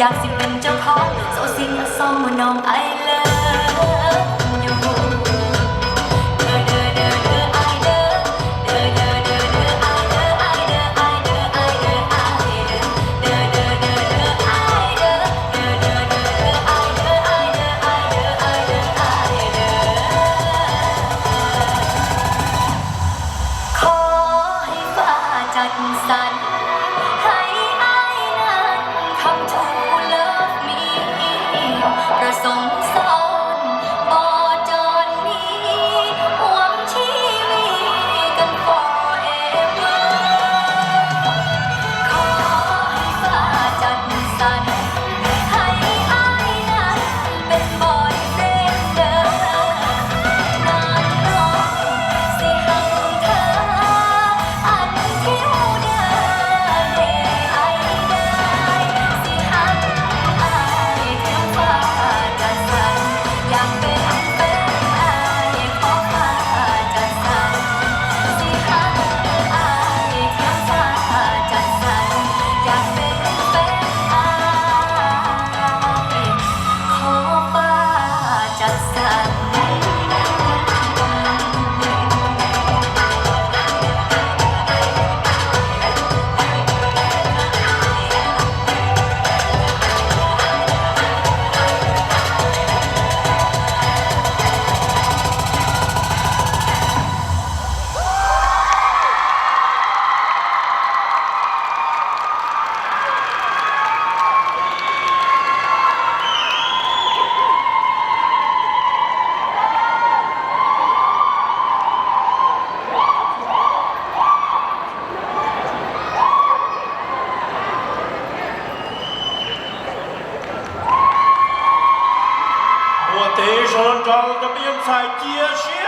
ຢາກຊິເປັນເຈົ້າຂອງໂຊຊິງອັກສອນວ່ານ້ອງ I love you ເດີ ເດີ ເດີ ເດີ ອ້າຍເດີ ເດີ ເດີ ເດີ ເດີ ອ້າຍເດີ ອ້າຍເດີ ອ້າຍເດີ ອ້າຍເດີ ອ້າຍເດີ ຂໍໃຫ້ຟ້າຈັດສັນ ໃຫ້ອ້າຍນັ້ນ come to love me ປະສົງສອນ ບໍ່ຈອນໜີ ຮ່ວມຊີວິດກັນ forever ຂໍໃຫ້ຟ້າຈັດສັນ ໃຫ້ອ້າຍນັ້ນ ເປັນ boyfriend ເດີ ນາງນ້ອງຊິຮັກເທີ ອັນທີ່ຮູ້ເດີ ເດ ອ້າຍເດີ ຊິຮັກອ້າຍ ເຖິງຟ້າຈະສັ່ນ ຢາກເປັນແຟນອ້າຍ ຂໍຟ້າຈັດສັນ ຊິຮັກອ້າຍ ເຖິງຟ້າຈັດສັ່ນ ຢາກເປັນແຟນອ້າຍ ຂໍຟ້າຈັດສັນ. 我第一首要找的表演赛，接下